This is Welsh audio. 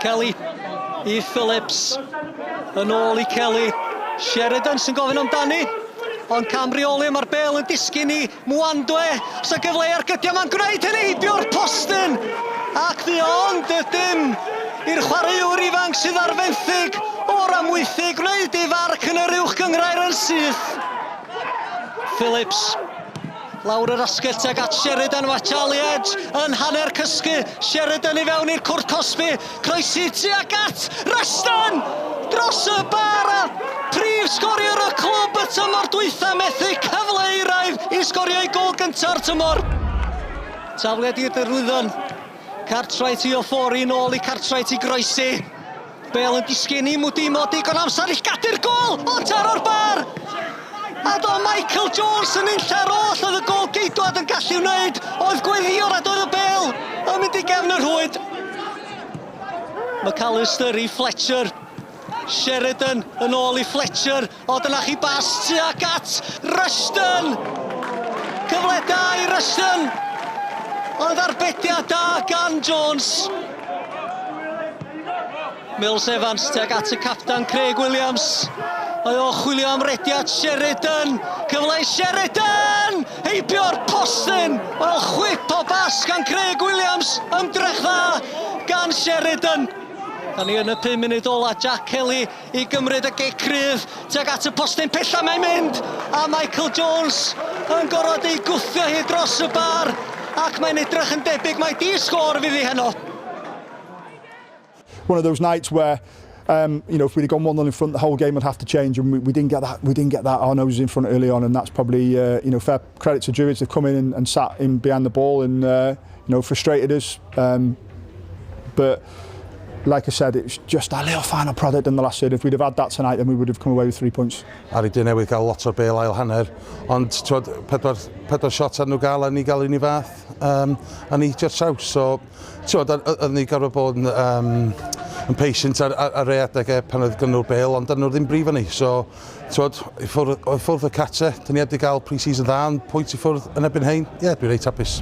Kelly i Phillips. Yn ôl i Kelly. Sheridan sy'n gofyn amdani. Ond cam reoli, mae'r bel yn disgyn i Mwandwe. Os y gyfle i argydio, mae'n gwneud hynny heibio'r postyn. Ac ddi ond y dim i'r chwaraewr ifanc sydd ar fenthyg o'r Amwythig gwneud ei farc yn yr uwch gynghrair yn syth. Phillips Lawr yr asgell tuag at Sheridan, mae Charlie Edge yn hanner cysgu. Sheridan i fewn i'r cwrt cosbi, croesi tuag at Rushton! Dros y bar a prif sgoriwr y clwb y tymor dwytha methu cyfle euraidd i sgorio ei gôl gynta'r tymor. Tafliad i'r Derwyddon. Cartwright i Ofori, nôl i Cartwright i groesi. Bale yn disgyn i Mwdimo, digon amser i gadu'r gôl, ond taro'r bar! A do Michael Jones yn unlla'r oll oedd y gôl geidwad yn gallu wneud, oedd gweddïo nad oedd y bêl yn mynd i gefn y rhwyd. McAllister i Fletcher, Sheridan yn ôl i Fletcher, o dyna chi bas tuag at Rushton! Cyfle da i Rushton, ond arbediad da gan Jones. Mills Evans tuag at y captan Craig Williams. Mae o chwilio am rediad Sheridan. Cyfle i Sheridan! Heibio'r postyn! Wel, chwip o bas gan Craig Williams. Ymdrech dda gan Sheridan. Da ni yn y 5 munud ola, Jack Kelly i gymryd y gic cryf tuag at y postyn pella mae'n mynd a Michael Jones yn gorfod ei gwthio hi dros y bar ac mae'n edrych yn debyg mai di sgôr fydd hi heno. One of those nights where you know, if we'd have gone 1-0 in front, the whole game would have to change, and we didn't get that. We didn't get that. Our noses in front early on, and that's probably fair credit to Druids. They've come in and sat in behind the ball and frustrated us. But like I said, it's just that little final product in the last third. If we'd have had that tonight, then we would have come away with 3 points. Ar i newydd gael lot o'r bêl ail hanner, ond twod, pedwar shot ar nhw gael a ni gael un i fath, a ni hitio'r traws. So, twod, oedden ni gorfod bod yn, yn patient ar rei adegau pan oedd gynnu nhw'r bêl, ond nhw ddim brifo ni. So, twod, i ffwrdd y catre, dyn ni wedi gael pre-season dda, ond pwynt i ffwrdd yn erbyn hein, ie, yeah, dwi'n reit hapus.